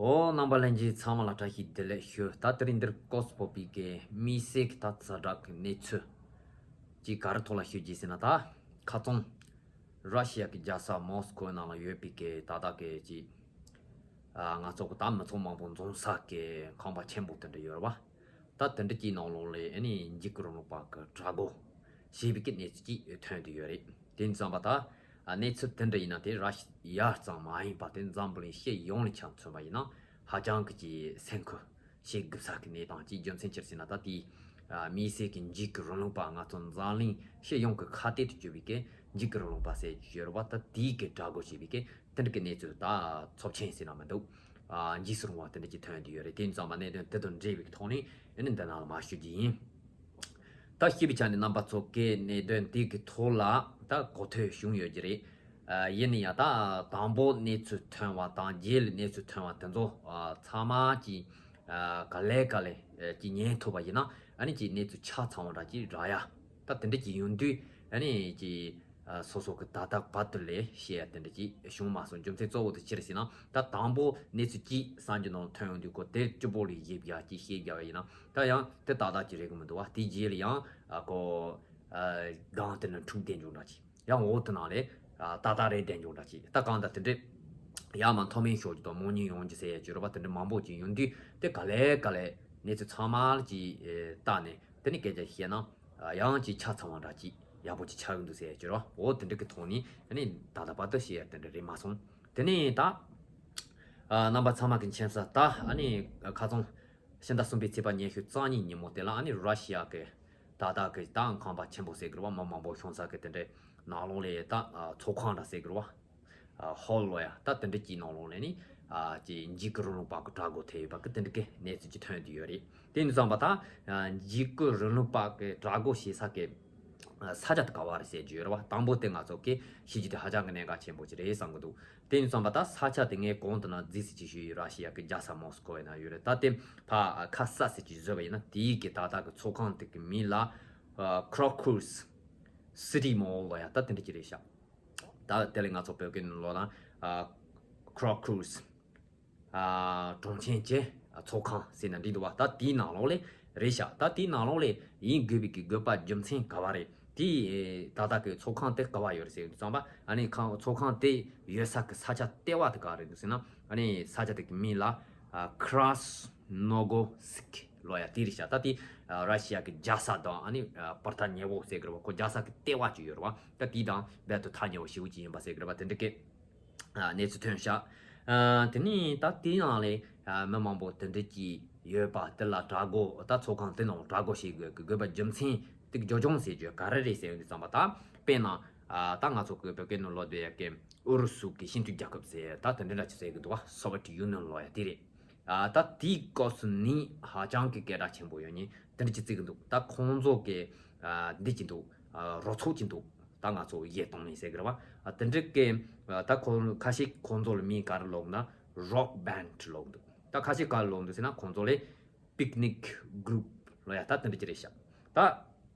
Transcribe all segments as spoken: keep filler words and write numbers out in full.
ཨོ། རྣམ་པ་ལྷན་རྒྱས་ཚང་མ་ལ་བཀྲ་ཤིས་བདེ་ལེགས་ཞུ། ད་དེ་རིང་འདིར་སྐོར་སྤོ་པའི་གི་དམིགས་བསལ་གྱི་ད་ཛ་དྲག་གི་གནས་ཚུལ་ཅིག་ག་རེ་ཐོག་ལ་ཞུ་རྒྱུ་ཟེར་ན། ད་ཁ་སང་ར་ཤི་ཡ་གི་རྒྱལ་ས་མོ་སི་ཀོའི་ནང་ལ་ཡོད་པའི་གི་ད་ལྟ་གི་ཅིག་ཨ། ང་ཚོ་གི་ད་མི་ཚོགས་མང་པོ་འཛོམས་ས་གི་ཁང་པ་ཆེན་པོ་དེ་འདྲ་ཡོད་རེད་བ། ད་དེ་འདྲ་གྱི་ནང་ལོགས་ལ་ཨ་ནི་འཇིགས་སྐུལ་རིང་ལུགས་པ་གི་དྲག་རྒོལ་བྱས་པའི་གི་གནས་ཚུལ་ཅིག་ཐོན་བསྡད་ཡོད་རེད། དེ་ཙམ་པ་ད་ཨ། གནས་ཚུལ་དེ་འདྲ་ཡིན་ན་དེ་ར་ཤི་ཡ་ཙམ་མ་ཡིན་པ་དེ་འཛམ་བུ་གླིང་སྤྱི་ཡོངས་ལ་ཆ་མཚོན་པ་ཡིན་ན་ཧ་ཅང་གི་ཅིག་སེམས་ཁུར་བྱེད་དགོས་ས་གི་གནས་སྟངས་ཅིག་རྒྱུ་མཚན་ཅི་རེད་ཟེར་ན། ད་དེའི་ཨ། དམིགས་བསལ་གྱི་འཇིགས་སྐུལ་རིང་ལུགས་པ་ང་ཚོ་འཛམ་གླིང་སྤྱི་ཡོངས་ཀྱི་ཁ་གཏད་དུ་གྱུར་པའི་གི་འཇིགས་སྐུལ་རིང་ལུགས་པ་ཟེར་གྱི་ཡོད་རེད་བ། ད་དེའི་གི་དྲག་རྒོལ་བྱས་པའི་གི་དེ་འདྲ་གི་གནས་ཚུལ་ད་ཚབས་ཆེན་ཟེར་ན་མི་འདུག་ཨ། འཇིགས་སུ་རུང་བ་དེ་འདྲ་ཅིག་ཐོན་བསྡད་ཡོད་རེད། དེ་ཙམ་པ་གནད་དོན་དེ་དང་འབྲེལ་བའི་ཐོག་ནས་ཨ་ནི་འདི་ནང་ལ་མར་ཞུ་རྒྱུ་ཡིན། ད་སྤྱི་པའི་ཆ་ནས་རྣམ་པ་ཚོ་གི་གནད་དོན་དེ་གི་ཐོག་ལ་ད་གོ་ཐོས་བྱུང་ཡོད་ཀྱི་རེད། ཨ། ཡིན་ན་ཡང་ད་དང་པོ་གནས་ཚུལ་ཐོན་བ་དང་རྗེས་ལ་གནས་ཚུལ་ཐོན་བ་དེ་ཚོ་ཨ། ཚང་མ་ཅིག་ཨ། ག་ལེ་ག་ལེ་ཨ། ཅིག་ཉན་ཐུབ་པ་ཡིན་ན་ཨ་ནི་ཅིག་གནས་ཚུལ་ཆ་ཚང་བ་འདྲ་ཅིག་རག་ཡ། ད་དེ་འདྲ་ཅིག་ཡོང་དུས་ཨ་ནི་ཅིག་ཨ། སོ་སོ་གི་ད་ལྟ་བར་དུ་ལས་བཤད་ཡ་དེ་འདྲ་ཅིག་བྱུང་མ་སོང་། རྒྱུ་མཚན་གཙོ་བོ་དེ་ཅི་རེད་ཟེར་ན། ད་དང་པོ་གནས་ཚུལ་གཅིག་གསར་འགྱུར་ནང་ཐོན་ཡོང་དུས་ཁོ་དེ་སྤྱི་པོ་ལ་ཡིབ་ཡ་ཅིག་བཤད་རྒྱ་བ་ཡིན་ན། ད་ཡང་དེ་ཏག་ཏག་ཅིག་རེད་གི་མི་འདུག་བ། དེ་རྗེས་ལ་ཡང་ཨ། ཁོ་ཨ། སྒང་དེ་ན་འཁྲུག་བསྡད་འཇུག་འདྲ་ཅིག་ཡང་འོག་དེ་ནང་ལས་ཨ། ཏག་ཏག་རེད་བསྡད་འཇུག་འདྲ་ཅིག་ད་གང་ལྟར་དེ་འདྲས་ཡར་མར་མཐོ་དམན་ཤོར་རྒྱུ་དང་མང་ཉུང་ཡོང་རྒྱུ་ཟེར་ཡ་ཅིག་ཡོད་རེད་བ། དེ་འདྲས་མང་པོ་ཅིག་ཡོང་དུས་དེ་ག་ལེ་ག་ལེ་གནས་ཚུལ་ཚང་མ་ལ་ཅིག་ཨེ། བལྟས་ནས་དེ་ནས་སྐད་ཆ་བཤད་ན། ཨ། ཡང་ཅིག་ཆ་ཚང་བ་འདྲ་ཅིག་ཡག་པོ་ཅིག་ཆགས་ཀྱི་འདུག་ཟེར་ཡ་ཅིག་རེད་བ། འོ་དེ་འདྲ་གི་ཐོག་ནས་ཨ་ནི་ད་ལྟ་བར་དུ་བཤད་ཡ་དེ་འདྲ་རེད་མ་སོང་། དེ་ནས་ད་ཨ། རྣམ་པ་ཚང་མ་གི་མཁྱེན་གསལ་ལྟར་ཨ་ནི་ཁ་སང་ཕྱི་ཟླ་གསུམ་པའི་ཚེས་པ་ཉི་ཤུ་རྩ་གཉིས་ཉིན་མོ་དེ་ལ་ཨ་ནི་ར་ཤི་ཡ་གི་ད་ལྟ་གི་ད་ཁང་པ་ཆེན་པོ་ཟེར་གི་རེད་བ། མི་མང་པོ་བྱུང་ས་གི་དེ་འདྲའི་ནང་ལོགས་ལ་ད་ཨ། ཚོགས་ཁང་འདྲ་ཟེར་གི་རེད་བ། ཨ། ཧོལ་ལོ་ཡ་ད་དེ་འདྲ་ཅིག་ནང་ལོགས་ལ་ནི་ཨ། ཅིག་འཇིགས་སྐུལ་རིང་ལུགས་པ་གི་དྲག་རྒོལ་ཐེབས་ཡོད་པ་གི་དེ་འདྲ་གི་གནས་ཚུལ་ཅིག་ཐོན་བསྡད་ཡོད་རེད། དེ་ཡིན་དུས་ཙམ་པ་ད་ཨ། འཇིགས་སྐུལ་རིང་ལུགས་པ་གི་དྲག་རྒོལ་བྱེད་ས་གི་ཨ། ས་ཆ་དེ་ག་བ་རེད་ཟེར་རྒྱུ་ཡོད་རེད་བ། དང་པོ་དེ་ང་ཚོ་གི་ཤེས་རྒྱུ་དེ་ཧ་ཅང་གི་གནད་འགག་ཆེན་པོ་ཅིག་རེད་བསམ་གི་འདུག་དེ་ཡིན་དུས་ཙམ་པ་ད་ས་ཆ་དེ་ངས་གོང་དུ་ན་རྫིས་སུ་ཅིག་ཞུས་ཡོད། ར་ཤི་ཡ་གི་རྒྱལ་ས་མོ་སི་ཀོ་ཡི་ནང་ཡོད་རེད། ད་དེ་ཕ་ཁ་ས་ཟེར་ཅིག་བཟོས་པ་ཡིན་ན་དེའི་གི་ད་ལྟ་གི་ཚོགས་ཁང་དེ་གི་མིང་ལ་ཨ། Crocus City Mall ལོ་ཡ་ད་དེ་འདྲ་ཅིག་རེད་ཤག་ད་དེ་ལས་ང་ཚོ་བོད་སྐད་ནང་ལོགས་ན་ཨ། Crocus ཨ། གྲོང་ཁྱེར་གྱི་ཚོགས་ཁང་ཟེར་ན་འགྲིག་འདུག་བ། ད་དེའི་ནང་ལོགས་ལས་རེད་ཤག་ད་དེའི་ནང་ལོགས་ལས་ཡིན་དགོས་པའི་གི་དགོས་པ་རྒྱུ་མཚན་ག་བ་རེད། དེའི་ད་ལྟ་གི་ཚོགས་ཁང་དེ་ག་བ་ཡོད་རེད་ཟེར་དུས་ཙམ་པ་ཨ་ནི་ཁང་ཚོགས་ཁང་དེ་ཡོད་ས་གི་ས་ཆ་ལྟེ་བ་དེ་ག་རེད་འདུག་ཟེར་ན། ཨ་ནི་ས་ཆ་དེ་གི་མིང་ལ་ཨ། Krasnogorsk ལོ་ཡ་དེ་རེད་ཤག་ད་དེ་ཨ། ར་ཤི་ཡ་གི་རྒྱལ་ས་དང་ཨ་ནི་ཨ། པར་ཐག་ཉེ་བོ་ཟེར་གི་རེད་བ། ཁོ་རྒྱལ་ས་གི་ལྟེ་བ་ཅིག་ཡོད་རེད་བ། ད་དེ་དང་རྦད་དེ་ཐག་ཉེ་བོ་ཞེ་པོ་ཅིག་ཡིན་པ་ཟེར་གི་རེད་བ། དེ་འདྲ་གི་ཨ། གནས་ཚུལ་ཐོན་ཤག་ཨ། དེ་ནས་ད་དེའི་ནང་ལས་ཨ། མི་མང་པོ་དེ་འདྲ་ཅིག་ཡོད་པ་དེ་ལ་དྲག་རྒོལ། ད་ཚོགས་ཁང་དེ་ནང་དྲག་རྒོལ་བྱེད་དགོས་ཀྱི་དགོས་པ་རྒྱུ་མཚན་དེ་གི་རྒྱུ་ལྗོངས་ཟེར་རྒྱུ་ག་རེ་རེད་ཟེར་ཡོང་དུས་ཙམ་པ། ད་དཔེར་ན་ཨ། ད་ང་ཚོ་གི་བོད་སྐད་ནང་ལོགས་བསྡད་ཡ་གི་ཨུ་རུ་སུ་གི་སྤྱི་མཐུན་རྒྱལ་ཁབ་ཟེར་ད་དེ་འདྲ་འདྲ་ཅིག་ཟེར་གི་འདུག་བ། Soviet Union ལོ་ཡ་དེ་རེད། ཨ། ད་དེའི་སྐབས་སུ་ནི་ཧ་ཅང་གི་སྐད་གྲགས་ཆེན་པོ་ཡོད་ནི་དེ་འདྲ་ཅིག་བརྩི་གི་འདུག་ད་ཁོང་ཚོ་གི་ཨ། འདི་ཅིག་འདུག་ཨ། རུ་ཚོགས་ཅིག་འདུག་ད་ང་ཚོ་བཞེད་གཏོང་མི་ཟེར་གི་རེད་བ། ཨ། དེ་འདྲ་གི་ཨ། ད་ཁོ་ཁ་ཤས་ཁོང་ཚོ་ལ་མིང་ག་རེ་ལབ་ན་Rock Band ལབ་འདུག་ད་ཁ་ཤས་ག་རེ་ལབ་འདུག་ཟེར་ན་ཁོང་ཚོ་ལ་Picnic Group ལབ་ཡ་ད་དེ་འདྲ་ཅིག་རེད་ཤག་ད་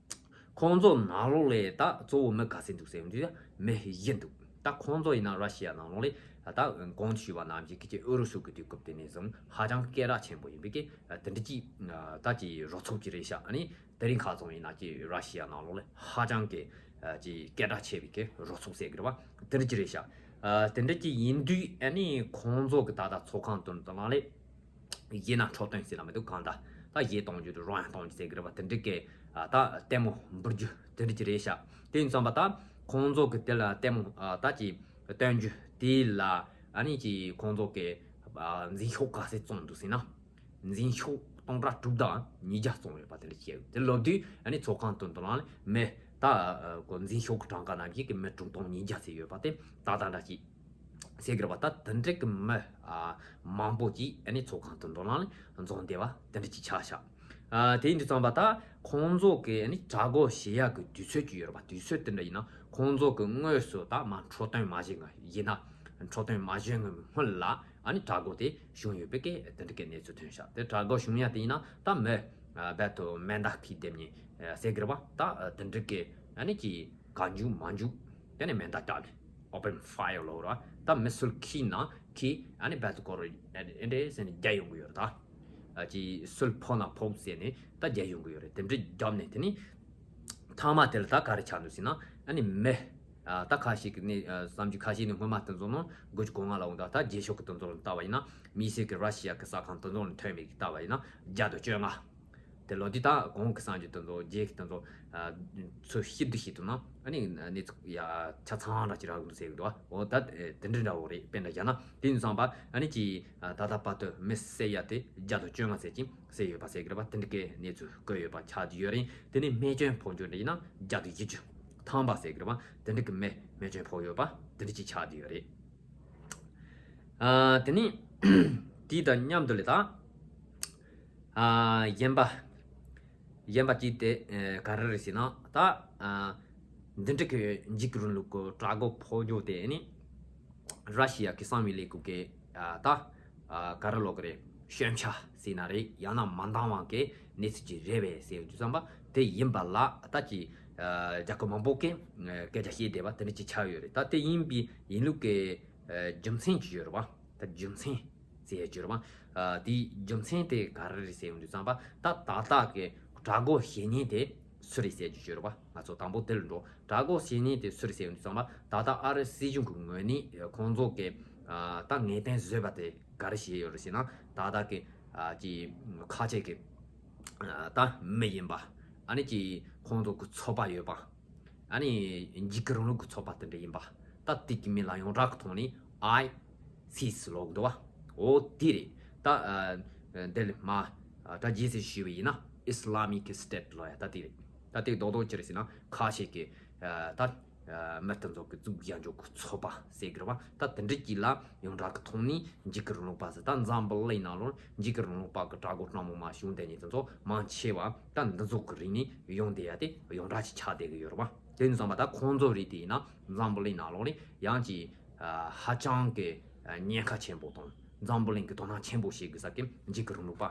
ཁོང་ཚོ་ནང་ལོགས་ལ་ད་གཙོ་བོ་མི་ག་ཚོད་འདུག་ཟེར་ཡོང་དུས་མི་བཞི་འདུག་ད་ཁོང་ཚོ་ཡིན་ན་ར་ཤི་ཡ་ནང་ལོགས་ལ་ད་གོང་དུ་ཞུས་པ་ནང་བཞིན་གི་ཅིག་ཨུ་རུ་སུ་གི་དུས་སྐབས་དེ་ནས་བཟུང་ཧ་ཅང་སྐད་གྲགས་ཆེན་པོ་ཡིན་པའི་གི་དེ་འདྲ་ཅིག་ད་ཅིག་རུ་ཚོགས་ཅིག་རེད་ཤག་ཨ་ནི་དེ་རིང་ཁ་སང་ཡིན་ན་ཅིག་ར་ཤི་ཡ་ནང་ལོགས་ལ་ཧ་ཅང་གི་ཅིག་སྐད་གྲགས་ཆེ་བའི་གི་རུ་ཚོགས་ཟེར་གི་རེད་བ། དེ་འདྲ་ཅིག་རེད་ཤག་དེ་འདྲ་ཅིག་ཡིན་དུས་ཨ་ནི་ཁོང་ཚོ་གི་ད་ལྟ་ཚོགས་ཁང་དེ་ནང་ལ་ཡིན་ན་འཕྲོད་བསྟེན་ཟེར་ལ་མི་འདུག་གང་ལྟར་ད་གཞས་གཏོང་རྒྱུ་དང་རོལ་དབྱངས་གཏོང་རྒྱུ་ཟེར་གི་རེད་བ། དེ་འདྲ་གི་ཨ། ད་ལྟད་མོ་འབུལ་རྒྱུ་དེ་འདྲ་ཅིག་རེད་ཤག་དེ་ཡིན་ཙང་པ་ད་ཁོང་ཚོ་གི་དེ་ལ་ལྟད་མོ་ཨ། ད་ཅིག་སྟོན་རྒྱུ་དེ་ལ་ཨ་ནི་ཅིག་ཁོང་ཚོ་གི་ཨ། འཛིན་ཤོག་ག་ཚོད་བཙོང་འདུག་ཟེར་ན། འཛིན་ཤོག་སྟོང་ཕྲག་དྲུག་དང་ཉིས་བརྒྱ་བཙོང་ཡོད་པ་དེ་འདྲ་ཅིག་ཡོད། དེ་ལབ་དུས་ཨ་ནི་ཚོགས་ཁང་དེ་ནང་ལ་མི་ད་ཨ། ཁོ་འཛིན་ཤོག་གི་གྲངས་ཀ་ནང་བཞིན་གི་མི་དྲུག་སྟོང་ཉིས་བརྒྱ་ཚོད་ཡོད་པ་དེ་ད་ད་འདྲ་ཅིག་ཟེར་གི་རེད་བ། ད་དེ་འདྲ་གི་མི་ཨ། མང་པོ་ཅིག་ཨ་ནི་ཚོགས་ཁང་དེ་ནང་ལ་འཛོམས་བསྡད་པ་དེ་འདྲ་ཅིག་ཆགས་ཤག་ཨ། དེ་ཡིན་དུས་ཙམ་པ་ད་ཁོང་ཚོ་གི་ཨ་ནི་དྲག་རྒོལ་བྱེད་ཡག་གི་དུས་ཚོད་ཅིག་ཡོད་རེད་བ། དུས་ཚོད་དེ་འདྲ་ཡིན་ན་ཁོང་ཚོ་གི་དངོས་སུ་ད་མར་འཕྲོད་བསྟེན་མ་བྱེད་ཡིན་ན་འཕྲོད་བསྟེན་མ་བྱེད་སྔོན་ལ་ཨ་ནི་དྲག་རྒོལ་དེ་བྱུང་ཡོད་པའི་གི་དེ་འདྲ་གི་གནས་ཚུལ་ཐོན་ཤག་དེ་དྲག་རྒོལ་བྱུང་ཡ་དེ་ཡིན་ན་ད་མི་ཨ། རྦད་དེ་མེ་མདའ་འཁྱེར་བསྡད་མཁན་ཟེར་གི་རེད་བ། ད་དེ་འདྲ་གི་ཨ་ནི་ཅིག་ག་འཇུག་མ་འཇུག་དེ་ནས་མེ་མདའ་བཏང་ནས་Open Fire ལབ་རེད་བ། ད་མི་སུལ་ཁྱིས་ན་ཁྱིས་ཨ་ནི་བལ་ཏི་སྐོར་ཨེ་འདྲས་ཟེར་ནས་རྒྱག་ཡོང་གི་ཡོད་རེད། ད་ཨ་ཅི་སུལ་ཕོག་ན་ཕོག་ཟེར་ནས་ད་རྒྱག་ཡོང་གི་ཡོད་རེད། དེ་འདྲས་རྒྱབ་ནས་དེ་ནི་ཐ་མ་དེ་ལ་ད་ག་རེ་ཆགས་འདུག་ཟེར་ན། ཨ་ནི་མི་ཨ་ད་ཁ་ཤས་ཀྱི་ནི་ཨ་བསམ་རྒྱུ་ཁ་ཤས་ནི་སྔོན་མ་དེ་ཚོ་ནང་དགུ་བཅུ་གོ་ལྔ་ལ་འོང་ད། ད་རྗེས་ཕྱོགས་ཀྱི་དེ་ཚོ་ལ་ལྟ་བ་ཡིན་ན། དམིགས་བསལ་གྱི་ར་ཤི་ཡ་གི་ས་ཁང་དེ་ཚོ་ལ་ཐོན་པའི་ལྟ་བ་ཡིན་ན་བརྒྱ་དང་བཅོ་ལྔ། དེ་ལོ་དུས་ད་གོང་གི་གསར་འགྱུར་དེ་ཚོ་རྗེས་ཀྱི་དེ་ཚོ་ཨ་ཚོ་ཤིབ་ཏུ་ཤིབ་ཏུ་ན་ཨ་ནི་གནས་ཚུལ་ཡ་ཆ་ཚང་ར་ཅིག་རག་གི་འདུག་ཟེར་གི་འདུག་འོ་ད་དེ་འདྲ་འདྲ་བོ་རེད། དཔེ་འདྲ་བཞག་ན། དེ་ཡིན་ཙང་པ་ཨ་ནི་ཅི་ད་ལྟ་བར་དུ་མི་བསད་ཡ་དེ་བརྒྱ་དང་བཅོ་ལྔ་ཟེར་ཅིང་བསད་ཡོད་པ་ཟེར་གི་རེད་པ། དེ་འདྲ་གི་གནས་ཚུལ་བཀོད་ཡོད་པ་ཆགས་བསྡད་ཡོད་རེད། དེ་ནས་རྨས་སྐྱོན་ཕོག་རྒྱུ་འདྲ་ཡིན་ན་བརྒྱ་དང་བཞི་བཅུ་ཐམ་པ་ཟེར་གི་རེད་པ། དེ་འདྲ་གི་མི་རྨས་སྐྱོན་ཕོག་ཡོད་པ་དེ་འདྲ་ཅིག་ཆགས་བསྡད་ཡོད་རེད། ཨ་དེ་ནས་དེ་དང་མཉམ་དུ་ལས་ད་ཨ་གཞན་པ་གཞན་པ་གཅིག་དེ་ཨ་ག་རེ་རེད་ཟེར་ན། ད་ཨ་འདི་འདྲ་གི་འཇིགས་སྐུལ་རིང་ལུགས་ཀྱི་དྲག་རྒོལ་ཕོག་རྒྱུ་དེ་ནི་ར་ཤི་ཡ་གི་གསང་བའི་ལས་ཁུངས་ཀྱི་ཨ་ད་ཨ་ག་རེ་ལབ་དགོས་རེད། སྐྱོན་ཆ་ཟེར་ན་རེད། ཡང་ན་མ་འདང་བ་གི་གནས་ཚུལ་ཅིག་རེད་པས་ཟེར་རྒྱུ་བསམ་པ་དེ་ཡིན་པ་ལ། ད་ཅི་ཨ་རྒྱལ་ཁབ་མང་པོ་གི་ཨ་སྐད་ཆ་བཤད་བསྡད་པ་དེ་འདྲ་ཅིག་ཆགས་ཡོད་རེད། ད་དེ་ཡིན་པའི་ཡིན་ལུགས་ཀྱི་ཨ་རྒྱུ་མཚན་ཅིག་ཡོད་རེད་པ། ད་རྒྱུ་མཚན་ཟེར་ཡ་ཅིག་ཡོད་རེད་པ། ཨ་དེའི་རྒྱུ་མཚན་དེ་ག་རེ་རེད་ཟེར་ཡོང་དུས་ཙམ་པ། ད་ད་ལྟ་གི་དྲག་རྒོལ་བྱེད་མཁན་དེ་སུ་རེད་ཟེར་རྒྱུ་ཅིག་ཡོད་རེད་པ། ང་ཚོ་དང་པོ་དེ་ལ་འགྲོ། དྲག་རྒོལ་བྱེད་མཁན་དེ་སུ་རེད་ཟེར་ཡོང་དུས་ཙམ་པ། ད་ལྟ་ཨ་རི་སྲིད་གཞུང་གི་ངོས་ནས་ཁོང་ཚོ་གི་ཨ་ད་ངེས་གཏན་བཟོས་པ་དེ་ག་རེ་བྱས་ཡོད་རེད་ཟེར་ན། ད་ལྟ་གི་ཨ་ཅི་ཁ་ཆེ་གི་ཨ་ད་མི་ཡིན་པ། ཨ་ནི་ཅི་ཁོང་ཚོ་གི་ཚོགས་པ་ཡོད་པ། ཨ་ནི་འཇིགས་སྐུལ་རིང་ལུགས་ཀྱི་ཚོགས་པ་དེ་འདྲ་ཡིན་པ། ད་དེ་གི་མིང་ལ་ཡོངས་གྲགས་ཀྱི་ཐོག་ནས་ཨའི་སིས་ལབ་འདུག་པ། འོ་དེ་རེད། ད་ཨ་འདི་ལ་མ་ཨ་ད་རྗེས་སུ་ཞུས་པ་ཡིན་ན་Islamic State་ལབ་ཡ་ད་དེ་རེད། ད་དེ་རྡོག་རྡོག་ཅི་རེད་ཟེར་ན། ཁ་ཤས་ཀྱི་ཨ་ད་ཨ་མི་དེ་ཚོ་གི་རྩུབ་རྒྱག་འཇོག་གི་ཚོགས་པ་ཟེར་གི་རེད་པ། ད་དེ་འདྲ་ཅིག་ལ་ཡོངས་གྲགས་ཀྱི་ཐོག་ནས་འཇིགས་སྐུལ་རིང་ལུགས་པ་ཟེར། ད་འཛམ་བུ་གླིང་ནང་ལོགས་འཇིགས་སྐུལ་རིང་ལུགས་པ་གི་དྲག་རྒོལ་དྲག་མོ་མ་བྱུང་དེ་ཉིད་དེ་ཚོ་མང་ཆེ་བ་ད་འདི་ཚོ་གི་རིགས་ནས་ཡོང་བསྡད་ཡ་དེ་ཡོངས་གྲགས་ཅིག་ཆགས་བསྡད་གི་ཡོད་རེད་པ། དེ་ཡིན་ཙང་པ་ད་ཁོང་ཚོ་རིགས་དེ་ཡིན་ན་འཛམ་བུ་གླིང་ནང་ལོགས་ནས་ཡང་ཅིག་ཨ་ཧ་ཅང་གི་ཨ་ཉེན་ཁ་ཆེན་པོ་དང་འཛམ་བུ་གླིང་གི་དོ་སྣང་ཆེན་པོ་བྱེད་དགོས་ས་གི་འཇིགས་སྐུལ་རིང་ལུགས་པ་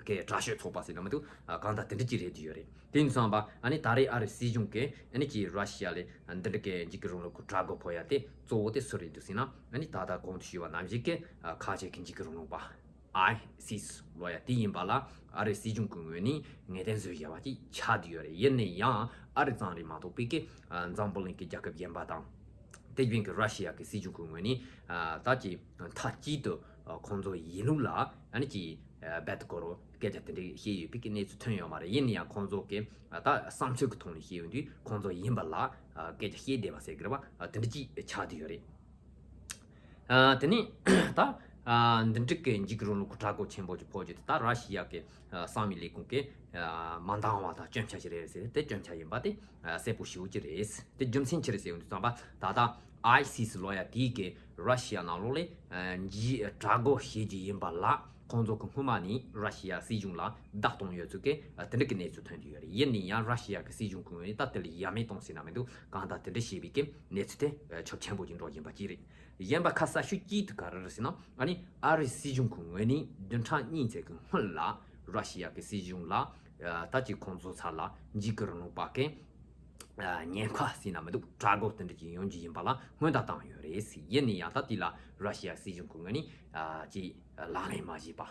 གི་དྲག་ཤོས་ཚོགས་པ་ཟེར་ན་མི་འདུག་ཨ་གང་ལྟར་དེ་འདྲ་ཅིག་རེད་དུ་ཡོད་རེད། དེ་ཡིན་ཙང་པ་ཨ་ནི་ད་རེས་ཨ་རི་སྲིད་གཞུང་གིས་ཨ་ནི་ཅིག་ར་ཤི་ཡ་ལ་འདི་འདྲ་གི་འཇིགས་སྐུལ་རིང་ལུགས་ཀྱི་དྲག་རྒོལ་ཕོག་ཡ་དེ་གཙོ་བོ་དེ་སུ་རེད་འདུག་ཟེར་ན། ཨ་ནི་ད་ལྟ་གོང་དུ་ཞུས་པ་ནང་བཞིན་གི་ཨ་ཁ་ཆེ་གི་འཇིགས་སྐུལ་རིང་ལུགས་པ་ཨའི་སིས་ལབ་ཡ་དེ་ཡིན་པ་ལ་ཨ་རི་སྲིད་གཞུང་གི་ངོས་ནས་ངེས་གཏན་བཟོས་བཞག་པ་ཅིག་ཆགས་བསྡད་ཡོད་རེད། ཡིན་ན་ཡང་ཨ་རི་ཙམ་རེད་མ་གཏོགས་པའི་གི་ཨ་འཛམ་བུ་གླིང་གི་རྒྱལ་ཁབ་གཞན་པ་དང་དེ་བཞིན་གི་ར་ཤི་ཡ་གི་སྲིད་གཞུང་གི་ངོས་ནས་ཨ་ད་ཅིག་མཐའ་གཅིག་ཏུ་ཨ་ཁོང་ཚོ་ཡིན་ལུགས་ལ་ཨ་ནི་ཅིག་ཨ་རྦད་དེ་སྐོར་སྐད་ཆ་དེ་འདྲ་བཤད་ཡོད་པའི་གི་གནས་ཚུལ་ཐོན་ཡོད་མ་རེད། ཡིན་ན་ཡང་ཁོང་ཚོ་གི་ཨ་ད་བསམ་ཚུལ་གི་ཐོག་ནས་བཤད་ཡོང་དུས་ཁོང་ཚོ་ཡིན་པ་ལ་ཨ་སྐད་ཆ་བཤད་བསྡད་པ་ཟེར་གི་རེད་པ། ཨ་དེ་འདྲ་ཅིག་ཆགས་བསྡད་ཡོད་རེད། ཨ་དེ་ནས་ད་ཨ་འདི་འགྲིག་གི་འཇིགས་རུང་ལུགས་ཀྱི་དྲག་རྒོལ་ཆེན་པོ་ཅིག་ཕོག་རྒྱུ་དེ་ད་ར་ཤི་ཡ་གི་ཨ་གསང་བའི་ལས་ཁུངས་ཀྱི་ཨ་མ་འདང་བ་དང་སྐྱོན་ཆ་ཞིག་རེད་ཟེར། དེ་སྐྱོན་ཆ་ཡིན་པ་དེ་ཨ་གསལ་པོ་ཞེ་པོ་ཅིག་རེད། དེ་རྒྱུ་མཚན་ཅི་རེད་ཟེར་ཡོང་དུས་ཙམ་པ། ད་ལྟ་ཨའི་སིས་ལབ་ཡ་དེའི་གི་ར་ཤི་ཡ་ནང་ལོགས་ལ་ཨ་འཇིགས་དྲག་རྒོལ་བྱེད་རྒྱུ་ཡིན་པ་ལ་ཁོང་ཚོ་གི་སྔོན་མ་ནས་ར་ཤི་ཡ་སྲིད་གཞུང་ལ་བརྡ་གཏོང་ཡོད་ཚུལ་གི་ཨ་དེ་འདྲ་གི་གནས་ཚུལ་ཐོན་གྱི་ཡོད་རེད། ཡིན་ན་ཡང་ར་ཤི་ཡ་གི་སྲིད་གཞུང་གི་ངོས་ནས་ད་དེ་ལ་ཡ་མེད་གཏོང་ཟེར་ན་མི་འདུག་གང་ལྟར་དེ་འདྲ་བྱས་པའི་གི་གནས་ཚུལ་དེ་ཨ་ཁྱབ་ཆེན་པོ་ཅིག་འགྲོ་བཞིན་པ་ཅིག་རེད། གཞན་པ་ཁ་གསལ་ཤོས་གཅིག་དེ་ག་རེ་རེད་ཟེར་ན། ཨ་ནི་ཨ་རིའི་སྲིད་གཞུང་གི་ངོས་ནས་བདུན་ཕྲག་གཉིས་ཙམ་གྱི་སྔོན་ལ་ར་ཤི་ཡ་གི་སྲིད་གཞུང་ལ་ཨ་ད་ཅིག་ཁོང་ཚོ་ཚ་ལ་འཇིགས་སྐུལ་རིང་ལུགས་པ་གི་ཨ་ཉེན་ཁ་ཟེར་ན་མི་འདུག་དྲག་རྒོལ་དེ་འདྲ་ཅིག་ཡོང་རྒྱུ་ཡིན་པ་ལ་སྔོན་བརྡ་བཏང་ཡོད་རེད། ཡིན་ན་ཡང་ད་དེ་ལ་ར་ཤི་ཡ་སྲིད་གཞུང་གི་ངོས་ནས་ཨ་ཅིག་ལག་ལེན་མ་བྱས་པ།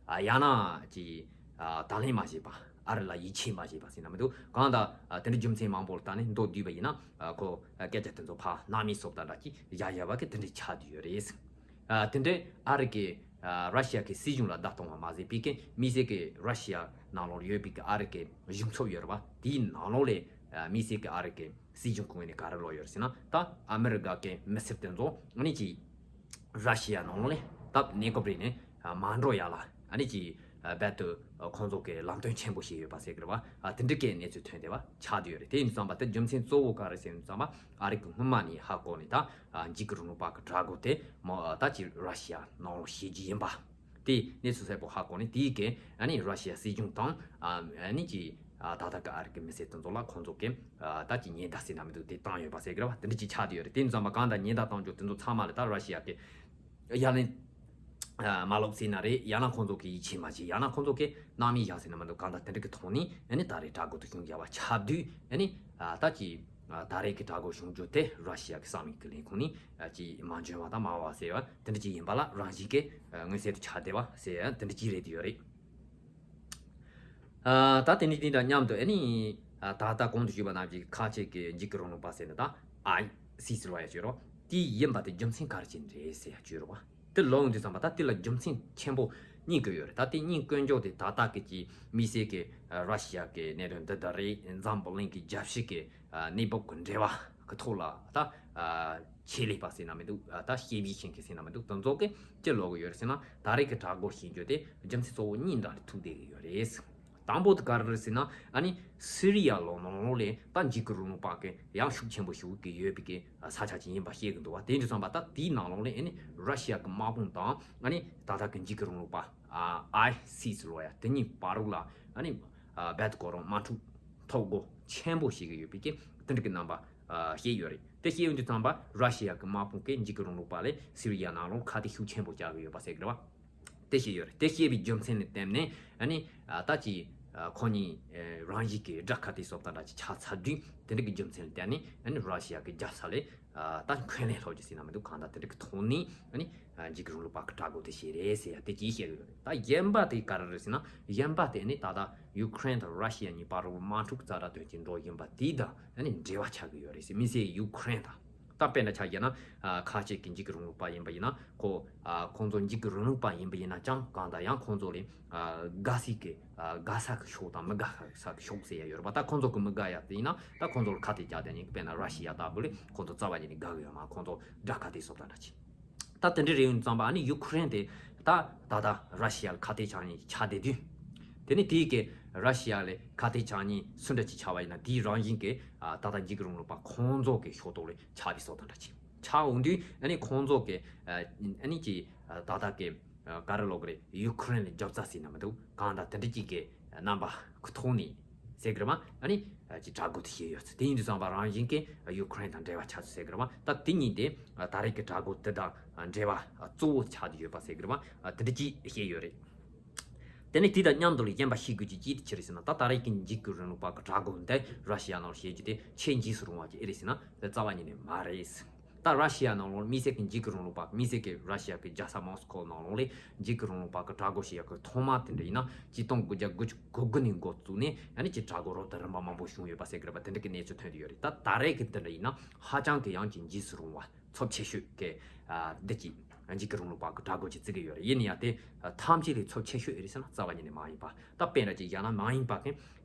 ཨ་ཡང་ན་ཅིག་ཨ་དང་ལེན་མ་བྱས་པ། ཨ་རི་ལ་ཡིད་ཆེས་མ་བྱས་པ་ཟེར་ན་མི་འདུག་གང་ལྟར་ཨ་དེ་འདྲ་རྒྱུ་མཚན་མང་པོ་ལ་བརྟེན་ནས་མདོར་བསྡུས་པ་ཡིན་ན། ཨ་ཁོ་ཨ་སྐད་ཆ་དེ་ཚོ་ཕར་སྣང་མེད་བཟོ་ལྟ་འདྲ་ཅིག་བཞག་བཞག་པ་གི་དེ་འདྲ་ཆགས་བསྡད་ཡོད་རེད། ཨ་དེ་འདྲ་ཨ་རི་གི་ཨ་ར་ཤི་ཡ་གི་སྲིད་གཞུང་ལ་བརྡ་གཏོང་བ་མ་ཟད་པའི་གི་དམིགས་བསལ་གི་ར་ཤི་ཡ་ནང་ལོགས་ཡོད་པའི་གི་ཨ་རི་གི་གཞུང་ཚབ་ཡོད་རེད་པ། དེའི་ནང་ལོགས་ལ་ཨ་དམིགས་བསལ་གི་ཨ་རི་གི་སྲིད་གཞུང་གི་ངོས་ནས་ག་རེ་ལབ་ཡོད་རེད་ཟེར་ན། ད་ཨ་མི་རི་ཀ་གི་མི་སེར་དེ་ཚོ་ཨ་ནི་ཅིག་ར་ཤི་ཡ་ནང་ལོགས་ནས་ད་གནས་སྐབས་རིང་ནས་ཨ་མ་འགྲོ་ཡ་ལ་ཨ་ནི་ཅིག་ཨ་རྦད་དེ་ཨ་ཁོང་ཚོ་གིས་ལམ་སྟོན་ཆེན་པོ་བྱས་ཡོད་པ་ཟེར་གི་རེད་པ། ཨ་དེ་འདྲ་གི་གནས་ཚུལ་ཐོན་བསྡད་པ་ཆགས་བསྡད་ཡོད་རེད། དེ་ཡིན་དུས་ཙམ་པ་དེ་རྒྱུ་མཚན་གཙོ་བོ་ག་རེ་ཟེར་ཡོང་དུས་ཙམ་པ། ཨ་རི་གི་སྔོན་མ་ནས་ཧ་གོ་ནས་ད་ཨ་འཇིགས་སྐུལ་རིང་ལུགས་པ་གི་དྲག་རྒོལ་དེ་མོ་ཨ་ད་ཅིག་ར་ཤི་ཡ་ནང་ལོགས་བྱེད་རྒྱུ་ཡིན་པ། དེ་གནས་ཚུལ་གསལ་པོ་ཧ་གོ་ནས་དེའི་གི་ཨ་ནི་ར་ཤི་ཡ་སྲིད་གཞུང་དང་ཨ་ཨ་ནི་ཅིག་ཨ་ད་ལྟ་གི་ཨ་རི་གི་མི་སེར་དེ་ཚོ་ལ་ཁོང་ཚོ་གི་ཨ་ད་ཅིག་ཉེན་བརྡ་ཟེར་ན་མི་འདུག་དེ་བཏང་ཡོད་པ་ཟེར་གི་རེད་པ། དེ་འདྲ་ཅིག་ཆགས་བསྡད་ཡོད་རེད། དེ་ཡིན་དུས་ཙམ་པ་གང་ལྟར་ཉེན་བརྡ་བཏང་རྒྱུ་དེ་ཚོ་ཚང་མ་ལ་ད་ར་ཤི་ཡ་གི་ཡ་ལན་ཨ་མ་ལོབ་ཟེར་ན་རེད། ཡང་ན་ཁོང་ཚོ་གིས་ཡིད་ཆེས་མ་བྱས། ཡང་ན་ཁོང་ཚོ་གིས་སྣང་མེད་བཞག་ཟེར་ན་མི་འདུག་གང་ལྟར་དེ་འདྲ་གི་ཐོག་ནས་ཨ་ནི་ད་རེས་དྲག་རྒོལ་དེ་བྱུང་བཞག་པ་ཆགས་དུས། ཨ་ནི་ཨ་ད་ཅིག་ ད་རེས་ཀྱི་དྲག་རྒོལ་བྱུང་རྒྱུ་དེ་ར་ཤི་ཡ་གི་གསང་བའི་ཀྱི་ལས་ཁུངས་ནས་ཅིག་མ་འཇོན་པ་དང་མ་བ་ཟེར་བ་དེ་འདྲ་ཅིག་ཡིན་པ་ལ་རང་བཞིན་གྱིས་མངོན་གསལ་དུ་ཆགས་བསྡད་པ་ཟེར་ཡ་དེ་འདྲ་ཅིག་རེད་དུ་ཡོད་རེད། ད་དེ་ནི་དེ་དང་མཉམ་དུ་ཨ་ནི་ད་ལྟ་གོང་དུ་ཞུས་པ་ནང་བཞིན་ཁ་ཆེ་གི་འཇིགས་སྐུལ་རིང་ལུགས་པ་ཟེར་ནི་ད་ཨའི་སི་ཟེར་བ་ཡ་བརྗོད་རོགས་དེ་ཡིན་པ་དེ་རྒྱུ་མཚན་ག་རེ་ཅིག་རེད་ཟེར་ཡ་བརྗོད་རོགས་དེ་ལོག་འདི་ཙམ་པ་ད་དེ་ལ་རྒྱུ་མཚན་ཆེན་པོ་གཉིས་ཀྱི་ཡོད་རེད། ད་དེ་གཉིས་བཀོད་འཇོག་དེ་ད་ལྟ་གི་ཅིག་དམིགས་བསལ་གྱི་ར་ཤི་ཡ་གི་གནད་དོན་འདི་ལྟར་རེད། འཛམ་བུ་གླིང་གི་རྒྱལ་སྤྱི་གི་གནས་བབ་ཀྱི་འབྲེལ་བ་གི་ཐོག་ལ་ད་ཆེད་ལས་པ་ཟེར་ན་མི་འདུག་ད་དཔྱད་ཞིབ་མཁན་གྱི་ཟེར་ན་མི་འདུག་དེ་ཚོ་གི་ཅི་ལོག་གི་ཡོད་རེད་ཟེར་ན་ད་རེས་ཀྱི་དྲག་རྒོལ་བྱེད་རྒྱུ་དེ་རྒྱུ་མཚན་གཙོ་བོ་གཉིས་འདྲ་ལ་ཐུག་བསྡད་ཀྱི་ཡོད་རེད། དང་པོ་དེ་ག་རེ་རེད་ཟེར་ན་ཨ་ནི་སི་རི་ཡ་ལོག་ནང་ལོགས་ལས་ད་འཇིགས་སྐུལ་རིང་ལུགས་པ་གི་ཡང་ཤུགས་ཆེན་པོ་ཞུགས་ཀྱི་ཡོད་པའི་གི་ས་ཆ་ཅིག་ཡིན་པ་ཤེས་ཀྱི་འདུག་བ། དེ་འདྲ་སོང་པ་ད་དེའི་ནང་ལོགས་ལས་ཨ་ནི་ར་ཤི་ཡ་གི་དམག་དཔུང་དང་ཨ་ནི་ད་ལྟ་གི་འཇིགས་སྐུལ་རིང་ལུགས་པ་ཨའི་སི་ཟེར་བ་ཡ་དེ་གཉིས་བར་རོགས་ལ་ཨ་ནི་རྦད་དེ་ཁོ་རང་དམག་འཁྲུག་ཐོག་སྒོ་ཆེན་པོ་ཞིག་ཡོད་པའི་གི་དེ་འདྲ་གི་རྣམ་པ་ཤེས་ཡོད་རེད། དེ་ཤེས་ཡོང་དུས་ཙམ་པ་ར་ཤི་ཡ་གི་དམག་དཔུང་གིས་འཇིགས་སྐུལ་རིང་ལུགས་པ་ལས་སི་རི་ཡ་ནང་ལོགས་ཁ་གཏད་ཤུགས་ཆེན་པོ་བཅག་གི་ཡོད་པ་ཟེར་གི་རེད་བ། དེ་ཤེས་ཡོད་རེད། དེ་ཤེས་པའི་རྒྱུ་མཚན་ནི་བརྟེན་ནས་ཨ་ནི་ད་ཅི་ཁོ་གཉིས་རང་བཞིན་གྱི་དགྲ་ཁ་གཏད་སོ་ད་འདྲ་ཅིག་ཆགས་ཚར་དུས་དེ་འདྲ་གི་རྒྱུ་མཚན་ལ་བརྟེན་ནས་ཨ་ནི་ར་ཤི་ཡ་གི་རྒྱལ་ས་ལས་ད་འཁོན་ལན་སློག་རྒྱུ་ཟེར་ན་མི་འདུག་གང་ལྟར་དེ་འདྲ་གི་ཐོག་ནས་ཨ་ནི་འཇིགས་སྐུལ་རིང་ལུགས་པ་གི་དྲག་རྒོལ་དེ་བྱས་རེད་ཟེར་ཡ་དེ་ཅིག་བཤད་ཡོད་རེད། ད་གཞན་པ་དེ་ག་རེ་རེད་ཟེར་ན་གཞན་པ་དེ་ནི་ད་ལྟ་ཡུ་ཁུ་རེན་དང་ར་ཤི་ཡ་གཉིས་བར་དུ་དམག་འཁྲུག་ཛ་དྲག་དོན་གྱི་འགྲོ་བཞིན་པ་དེ་དང་ཨ་ནི་འབྲེལ་བ་ཆགས་ཀྱི་ཡོད་རེད་ཟེར། དམིགས་བསལ་ཡུ་ཁུ་རེན་དང་ད་དཔེར་ན་ཆ་བཞག་ན་ཁ་ཆེ་གི་འཇིགས་སྐུལ་རིང་ལུགས་པ་ཡིན་པ་ཡིན་ན་ཁོ་ཁོང་ཚོ་འཇིགས་སྐུལ་རིང་ལུགས་པ་ཡིན་པ་ཡིན་ན་ཅང་གང་ལྟར་ཡང་ཁོང་ཚོ་ལས་དགའ་སྲིད་ཀྱི་དགའ་ས་གི་ཕྱོགས་དང་མི་དགའ་ས་གི་ཕྱོགས་ཟེར་ཡ་ཡོད་རེད་པ། ད་ཁོང་ཚོ་གི་མི་དགའ་ཡ་དེ་ཡིན་ན་ད་ཁོང་ཚོ་ལ་ཁ་གཏད་བཅག་དེ་ནི་དཔེར་ན་ར་ཤི་ཡ་ལྟ་བུ་ལས་ཁོང་ཚོ་རྩ་བ་ཉིད་ནས་དགའ་གི་ཡོད་མ། ཁོང་ཚོ་དགྲ་ཁ་གཏད་སོ་ད་འདྲ་ཅིག་ད་དེ་འདྲའི་རེ་ཡོང་ཙམ་པ་ཨ་ནི་ཡུ་ཁུ་རེན་དེ་ད་ད་ལྟ་ར་ཤི་ཡ་ལ་ཁ་གཏད་བཅག་མཁན་ཆགས་བསྡད་དུས། དེ་ནི་དེའི་གི་ར་ཤི་ཡ་ལ་ཁ་གཏད་བཅག་མཁན་སུ་འདྲ་ཅིག་ཆགས་པ་ཡིན་ན་དེའི་རང་བཞིན་གྱི་ད་ལྟ་འཇིགས་སྐུལ་རིང་ལུགས་པ་ཁོང་ཚོ་གི་ཕྱོགས་གཏོགས་ལ་ཆགས་པའི་བཟོ་ལྟ་འདྲ་ཅིག་ཆགས་འོང་དུས་ཨ་ནི་ཁོང་ཚོ་གི་ཨ་ནི་ཅི་ད་ལྟ་གི་ག་རེ་ལབ་དགོས་རེད། ཡུ་ཁུ་རེན་ལ་རྒྱབ་རྩ་ཟེར་ན་མི་འདུག་གང་ལྟར་དེ་འདྲ་ཅིག་གི་རྣམ་པ་གི་ཐོག་ནས་ཟེར་གི་རེད་མ། ཨ་ནི་ཅི་དྲག་རྒོལ་དེ་བྱས་ཡོད་ཚེ་དེ་ཡིན་དུས་ཙམ་པ་རང་བཞིན་གྱི་ཡུ་ཁུ་རེན་དང་འབྲེལ་བ་ཆགས་ཚུལ་ཟེར་གི་རེད་མ། ད་དེ་གཉིས་དེ་ད་རེས་ཀྱི་དྲག་རྒོལ་དེ་དང་འབྲེལ་བ་གཙོ་བོ་ཆགས་ཏེ་ཡོད་པ་ཟེར་གི་རེད་མ། དེ་འདྲ་ཅིག་བཤད་ཡོད་རེད། དེ་ནས་དེ་དང་མཉམ་དུ་ལ་གཞན་པ་ཤེས་དགོས་ཀྱི་ཅི་དེ་ཅི་རེད་ཟེར་ན་ད་ད་རེས་ཀྱི་འཇིགས་སྐུལ་རིང་ལུགས་པ་གི་དྲག་རྒོལ་འདི་ར་ཤི་ཡ་ནང་ལ་བྱེད་རྒྱུ་དེ་ཆེས་འཇིགས་སུ་རུང་བ་ཅིག་ཨེ་རེད་ཟེར་ན་དེ་རྩ་བ་ཉིད་ནས་མ་རེད། ད་ར་ཤི་ཡ་ནང་ལོགས་དམིགས་བསལ་གྱི་འཇིགས་སྐུལ་རིང་ལུགས་པ་དམིགས་བསལ་གྱི་ར་ཤི་ཡ་གི་རྒྱལ་ས་མོ་སི་ཁོ་ནང་ལོགས་ལས་འཇིགས་སྐུལ་རིང་ལུགས་པ་གི་དྲག་རྒོལ་བྱེད་ཡག་གི་ཐོག་མ་དེ་འདྲ་ཡིན་ན་ཆིག་སྟོང་དགུ་བརྒྱ་དགུ་བཅུ་གོ་དགུ་ནས་འགོ་བཙུགས་ནས་ཨ་ནི་ཅིག་དྲག་རྒོལ་རོབ་ཏུ་རིམ་པ་མང་པོ་བྱུང་ཡོད་པ་ཟེར་གི་རེད་པ། དེ་འདྲ་གི་གནས་ཚུལ་ཐོན་དུ་ཡོད་རེད། ད་ད་རེས་ཀྱི་དེ་འདྲ་ཡིན་ན་ཧ་ཅང་གི་ཡང་ཅིག་འཇིགས་སུ་རུང་བ། ཚབས་ཆེ་ཤོས་ཀྱི་འདི་ཅིག་འཇིགས་སྐུལ་རིང་ལུགས་པ་གི་དྲག་རྒོལ་ཅིག་བརྩི་གི་ཡོད་རེད། ཡིན་ན་ཡང་དེ་ཐམས་ཅད་ལས་ཚབས་ཆེ་ཤོས་ཨེ་རེད་ཟེར་ན་རྩ་བ་ཉིད་ནས་མ་ཡིན་པ། ད་དཔེར་ན་ཅིག་བཞག་ན་མ་ཡིན་པ་གི་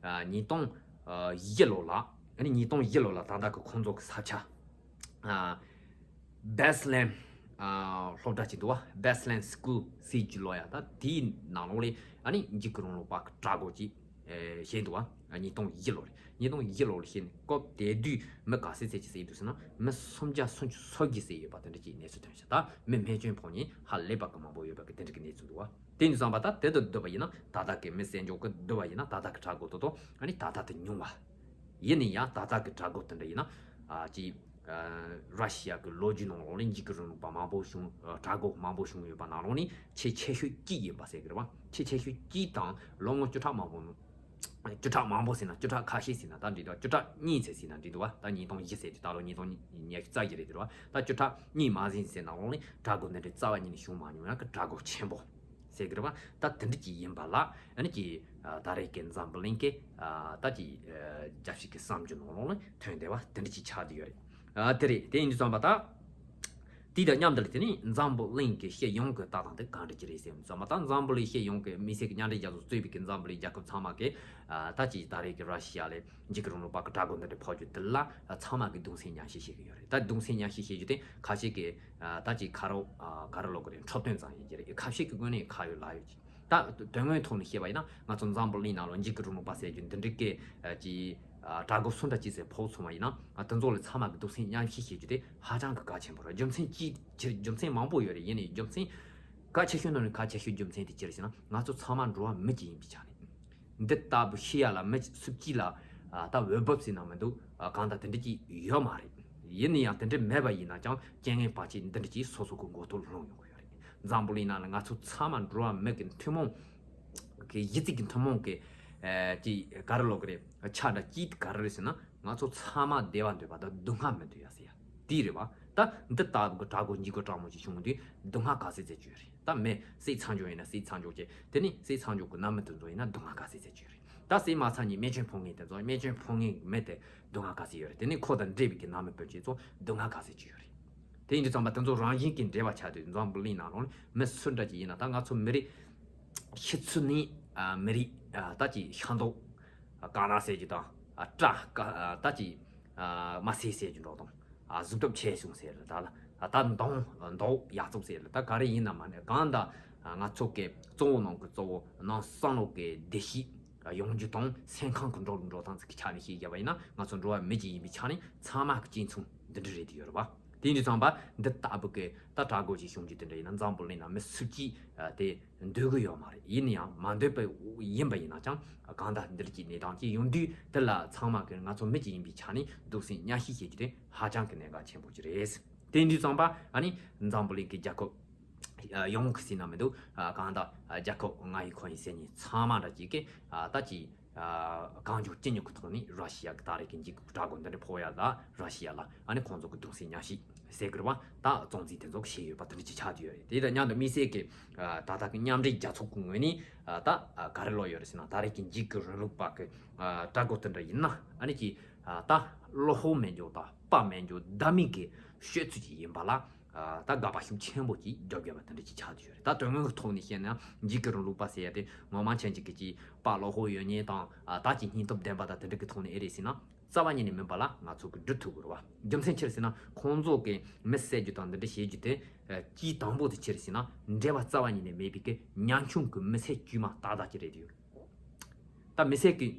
ཉིས་སྟོང་བཞི་ལོ་ལ་ཨ་ནི་ཉིས་སྟོང་བཞི་ལོ་ལ་ད་ལྟ་གི་ཁོང་ཚོ་གི་ས་ཆ་བེ་སི་ལེན་སློབ་གྲྭ་ཅིག་འདུག་བ། བེ་སི་ལེན་སི་ཀུལ་ཟེར་གྱི་ལོ་ཡ་ད་དེའི་ནང་ལོགས་ལས་ཨ་ནི་འཇིགས་སྐུལ་རིང་ལུགས་པ་གི་དྲག་རྒོལ་ཅིག་ཨེ་བྱས་འདུག་བ། ཉིས་སྟོང་བཞི་ལོ་རེད། ཉིས་སྟོང་བཞི་ལོ་ལ་བྱས་ནས་སྐབས་དེ་དུས་མི་ག་ཚོད་ཙམ་ཅིག་བསད་འདུག་ཟེར་ན་མི་སུམ་བརྒྱ་སུམ་ཅུ་སོ་བརྒྱད་བསད་ཡོད་པ་དེ་འདྲ་ཅིག་གནས་ཚུལ་ཐོན་ཤག་ད་མི་རྨས་སྐྱོན་ཕོག་མཁན་ཧ་ལས་པ་གི་མང་པོ་ཡོད་པ་གི་དེ་འདྲ་གི་གནས་ཚུལ་འདུག་བ། དེ་ནས་བསམ་པ་ད་དེ་དང་བསྡུར་བ་ཡིན་ན་ད་ལྟ་གི་མི་བསད་འཇོག་གི་བསྡུར་བ་ཡིན་ན་ད་ལྟ་གི་དྲག་རྒོལ་དེ་དང་ཨ་ནི་ད་ལྟ་དེ་ཉུང་བ། ཡིན་ན་ཡང་ད་ལྟ་གི་དྲག་རྒོལ་དེ་འདྲ་ཡིན་ན་ཨ་ཅིག་ཨ་ར་ཤི་ཡ་གི་ལོ་རྒྱུས་ནང་ལོགས་ནས་འཇིགས་སྐུལ་རིང་ལུགས་པ་མང་པོ་བྱུང་ཨ་དྲག་རྒོལ་མང་པོ་བྱུང་ཡོད་པ་ནང་ལོགས་ནས་ཆེས་ཆེ་ཤོས་གཅིག་ཡིན་པ་ཟེར་གི་རེད་བ། ཆེས་ཆེ་ཤོས་གཅིག་དང་ལོ་ངོ་བཅུ་ཕྲག་མང་པོ་ནང་བཅུ་ཕྲག་མང་པོ་ཟེར་ན་བཅུ་ཕྲག་ཁ་ཤས་ཟེར་ན་ད་འགྲིག་འདུག་བཅུ་ཕྲག་གཉིས་ཚེ་ཟེར་ན་འགྲིག་འདུག་བ། ད་ཉིས་སྟོང་བཞི་ཟེར་དུས་ད་ལོ་ཉིས་སྟོང་ཉི་ཤུ་རྩ་བཞི་རེད་འདུག་བ། ད་བཅུ་ཕྲག་གཉིས་མ་ཟིན་ཟེར་ནང་ལོགས་ནས་དྲག་རྒོལ་འདི་འདྲའི་རྩ་བ་ཉིད་ནས་བྱུང་མ་མྱོང་ཡང་གི་དྲག་རྒོལ་ཆེན་པོ་ཟེར་གི་རེད་བ། ད་དེ་འདྲ་ཅིག་ཡིན་པ་ལ་ཨ་ནི་ཅིག་ད་རེས་ཀྱི་འཛམ་བུ་གླིང་གི་ད་ཅིག་རྒྱལ་སྤྱི་གི་བསམ་རྒྱུ་ནང་ལོགས་ནས་ཐོན་བསྡད་པ་དེ་འདྲ་ཅིག་ཆགས་བསྡད་ཡོད་རེད། དེ་རེད། དེ་ཡིན་དུས་ཙམ་པ་ད། དེ་དང་མཉམ་དུ་ལ་དེ་ནི་འཛམ་བུ་གླིང་གི་སྤྱི་ཡོངས་ཀྱི་ལྟ་སྟངས་དེ་གང་འདྲ་ཅིག་རེད་ཟེར་ཙམ་པ་ད་འཛམ་བུ་གླིང་སྤྱི་ཡོངས་ཀྱི་དམིགས་བསལ་གྱི་མཉམ་འབྲེལ་རྒྱལ་ཚོགས་གཙོས་པའི་གི་འཛམ་བུ་གླིང་རྒྱལ་ཁབ་ཚང་མ་གི་ད་ཅིག་ད་རེས་ཀྱི་ར་ཤི་ཡ་ལས་འཇིགས་སྐུལ་རིང་ལུགས་པ་གི་དྲག་རྒོལ་འདི་འདྲ་ཕོག་རྒྱུ་དེ་ལ་ཚང་མ་གི་གདུང་སེམས་མཉམ་སྐྱེད་བྱེད་ཀྱི་ཡོད་རེད། ད་གདུང་སེམས་མཉམ་སྐྱེད་བྱེད་རྒྱུ་དེ་ཁ་ཤས་ཀྱི་ད་ཅིག་ཁ་རོག་ག་རེ་ལབ་དགོས་རེད། འཁྲབ་སྟོན་ཙམ་ཡིན་གྱི་རེད། ཁ་ཤས་ཀྱི་ངོས་ནས་ཁ་ཡོད་ལག་ཡོད་ཀྱི། ད་དོན་དངོས་ཐོག་ནས་བཤད་པ་ཡིན་ན་ང་ཚོ་འཛམ་བུ་གླིང་ནང་ལ་འཇིགས་སྐུལ་རིང་ལུགས་པ་ཟེར་རྒྱུ་འདི་འདྲའི་སྐད་ཀྱི་དྲག་རྒོལ་སུ་འདྲ་ཅིག་ཟེར་ཕོག་སོང་བ་ཡིན་ན་དེ་ཚོ་ལ་ཚང་མ་གི་གདུང་སེམས་མཉམ་སྐྱེད་བྱེད་རྒྱུ་དེ་ཧ་ཅང་གི་གལ་ཆེན་པོ་རེད། རྒྱུ་མཚན་ཅི་ཅི་རྒྱུ་མཚན་མང་པོ་ཡོད་རེད། ཡིན་ནའི་རྒྱུ་མཚན་གལ་ཆེ་ཤོས་ནང་ནས་གལ་ཆེ་ཤོས་རྒྱུ་མཚན་དེ་ཅི་རེད་ཟེར་ན་ང་ཚོ་ཚང་མ་འགྲོ་བ་མི་གཅིག་ཡིན་པའི་ཆ་ནས་འདི་ལྟ་བུ་ཤི་ཡ་ལ་མི་སུ་གཅིག་ལ་ད་འོས་བབ་ཟེར་ན་མི་འདུག་གང་ལྟར་དེ་འདྲ་ཅིག་ཡོད་མ་རེད། ཡིན་ན་ཡང་དེ་འདྲ་མེད་པ་ཡིན་ན་ཀྱང་རྐྱེན་ངན་བར་ཆད་འདི་འདྲ་ཅིག་སོ་སོ་གི་མགོ་ཐོག་ལ་ལྷུང་ཡོང་གི་ཡོད་རེད། འཛམ་བུ་གླིང་ནང་ལ་ང་ཚོ་ཚང་མ་འགྲོ་བ་མི་གི་ཐུན་མོང་གི་གཞི་རྩའི་གི་ཐུན་མོང་གི་ཨ་ཅིག་ག་རེ་ལབ་དགོས་རེད། ཆ་འདྲ་ཅིག་ག་རེ་རེད་ཟེར་ན་ ང་ཚོ་ཚང་མ་བདེ་བ་འདོད་པ་དང་སྡུག་བསྔལ་མི་འདོད་ཡ་ཟེར་ཡ་དེ་རེད་བ། ད་འདི་ལྟ་བུ་གི་དྲག་རྒོལ་འཇིགས་སྐུལ་དྲག་མོ་ཅིག་བྱུང་དུས་སྡུག་བསྔལ་ག་ཚད་ཚད་ཅིག་ཡོད་རེད། ད་མི་བསད་ཚར་འཇོག་ཡིན་ན་བསད་ཚར་འཇོག་བྱས། དེ་ནས་བསད་ཚར་འཇོག་གི་ནང་མི་དེ་ཚོ་ཡིན་ན་སྡུག་བསྔལ་ག་ཚད་ཚད་ཅིག་ཡོད་རེད། ད་བསད་མ་ཚར་ནས་རྨས་སྐྱོན་ཕོག་མཁན་དེ་ཚོ་རྨས་སྐྱོན་ཕོག་མཁན་གི་མི་དེ་སྡུག་བསྔལ་ག་ཚད་ཡོད་རེད། དེ་ནས་ཁོ་དང་འབྲེལ་བའི་གི་ནང་མི་སྤུན་མཆེད་ཚོ་སྡུག་བསྔལ་ག་ཚད་ཅིག་ཡོད་རེད། དེ་ཡིན་དུས་ཙམ་པ་དེ་ཚོ་རང་བཞིན་གྱི་འབྲེལ་བ་ཆགས་དུས་འཛམ་བུ་གླིང་ནང་ལོགས་ནས་མི་སུ་འདྲ་ཅིག་ཡིན་ན། ད་ང་ཚོ་མི་རིགས་ཕྱི་ཚུལ་ནས་ཨ་མི་རིགས་ཨ་ད་ཅིག་ཤ་མདོག་དཀར་ནག་ཟེར་རྒྱུ་དང་། ཨ་སྐྲ་དཀར་ཨ་ད་ཅིག་ཨ་དམར་སེར་ཟེར་རྒྱུ་འདྲ་དང་། ཨ་གཟུགས་སྟོབས་ཆེ་ཆུང་ཟེར་ད་ལ། ཨ་ད་མདོག་མདོག་ཡག་བཙོག་ཟེར་ལ། ད་ག་རེ་ཡིན་ན་མ་ནས་གང་ད་ང་ཚོ་གི་གཙོ་བོ་ནང་གི་གཙོ་བོ་ནང་བསམ་བློ་གི་བདེ་སྐྱིད་ཡོང་རྒྱུ་དང་། སེམས་ཁམས་ཀྱི་འགྲོ་འགྲོ་སྟངས་ཀྱི་ཆ་ནས་བཤད་རྒྱུ་བ་ཡིན་ན། ང་ཚོ་འགྲོ་བ་མི་གཅིག་ཡིན་པའི་ཆ་ནས་ཚང་མ་གི་གཅིག་མཚུངས་འདི་འདྲ་རེད་དེ་ཡོད་རེད་བ། དེ་ཡིན་དུས་ཙམ་པ་འདི་ལྟ་བུ་གི་ད་དྲག་རྒོལ་ཅིག་བྱུང་རྒྱུ་དེ་འདྲ་ཡིན་ན་འཛམ་བུ་གླིང་ན་མི་སུ་གཅིག་དེ་འདོད་གི་ཡོད་མ་རེད། ཡིན་ན་ཡང་མ་འདོད་པ་ཡིན་པ་ཡིན་ན་ཀྱང་གང་ལྟར་འདིར་གྱི་གནས་སྟངས་ཅིག་ཡོང་དུས་དེ་ལ་ཚང་མ་གི་ང་ཚོ་མི་གཅིག་ཡིན་པའི་ཆ་ནས་གདུང་སེམས་མཉམ་སྐྱེད་བྱེད་རྒྱུ་དེ་ཧ་ཅང་གི་གནད་འགག་ཆེན་པོ་ཅིག་རེད། དེ་ཡིན་དུས་ཙམ་པ་ཨ་ནི་འཛམ་བུ་གླིང་གི་རྒྱལ་ཁབ་ཡོངས་ཀྱི་ཟེར་ན་མི་འདུག་ཨ་གང་ལྟར་རྒྱལ་ཁབ་ང་ཡི་ཁོ་ཡི་ཟེར་མཁན་ཚང་མ་འདྲ་གཅིག་གི་ཨ་ད་ཅིག་ཨ་གང་མགྱོགས་ཅི་མགྱོགས་ཀྱི་ཐོག་ནས་ར་ཤི་ཡ་གི་ད་རེས་ཀྱི་འཇིགས་སྐུལ་དྲག་རྒོལ་འདི་འདྲ་ཕོག་ཡ་ལ་ར་ཤི་ཡ་ལ་ཨ་ནི་ཁོང་ཚོ་གི་གདུང་སེམས་མཉམ་སྐྱེད་ཟེར་དགོས་རེད་བ། ད་གཙོ་འཛིན་དེ་ཚོ་གི་བྱས་ཡོད་པ་དེ་འདྲ་ཅིག་ཆགས་བསྡད་ཡོད་རེད། དེ་དང་མཉམ་དུ་དམིགས་བསལ་གྱི་ཨ་ད་ལྟ་གི་མཉམ་འབྲེལ་རྒྱལ་ཚོགས་ཀྱི་ངོས་ནས་ཨ་ད་ཨ་ག་རེ་ལབ་ཡོད་རེད་ཟེར་ན། ད་རེས་ཀྱི་འཇིགས་སྐུལ་རིང་ལུགས་པ་གི་ཨ་དྲག་རྒོལ་དེ་འདྲ་ཡིན་ན་ཨ་ནི་ཅིག་ཨ་ད་བློ་ཕམ་མེད་འཇོག་དང་དཔའ་མེད་འཇོག་བདག་མེད་ཀྱི་སྤྱོད་ཚུལ་ཅིག་ཡིན་པ་ལ་ཨ་ད་དགག་པ་ཤུགས་ཆེན་པོ་ཅིག་རྒྱབ་དགོས་པ་དེ་འདྲ་ཅིག་ཆགས་བསྡད་ཡོད་རེད། ད་དོན་དངོས་ཀྱི་ཐོག་ནས་བཤད་ན་འཇིགས་སྐུལ་རིང་ལུགས་པ་ཟེར་ཡ་དེ་ངོ་མ་མཁྱེན་ཅིག་གི་ཅིག་དཔའ་བློ་ཕམ་ཡོད་མཁན་དང་ཨ་ད་ཅིག་སྙིང་སྟོབས་ལྡན་པ་དང་དེ་འདྲ་གི་ཐོག་ནས་ཨེ་རེད་ཟེར་ན། རྩ་བ་ཉིད་ནས་མིན་པ་ལ་ང་ཚོ་གི་སྒྲུབ་ཐུབ་དགོས་རེད་བ། རྒྱུ་མཚན་ཅི་རེད་ཟེར་ན། ཁོང་ཚོ་གི་མི་བསད་རྒྱུ་དང་འདི་འདྲ་བྱེད་རྒྱུ་དེ་ཨ་དཀྱིལ་དང་པོ་དེ་ཅི་རེད་ཟེར་ན། འབྲེལ་བ་རྩ་བ་ཉིད་ནས་མེད་པའི་གི་ཉམ་ཆུང་གི་མི་སེར་དཀྱུས་མ་ཏག་ཏག་ཅིག་རེད་དེ། ད་མི་སེར་གི་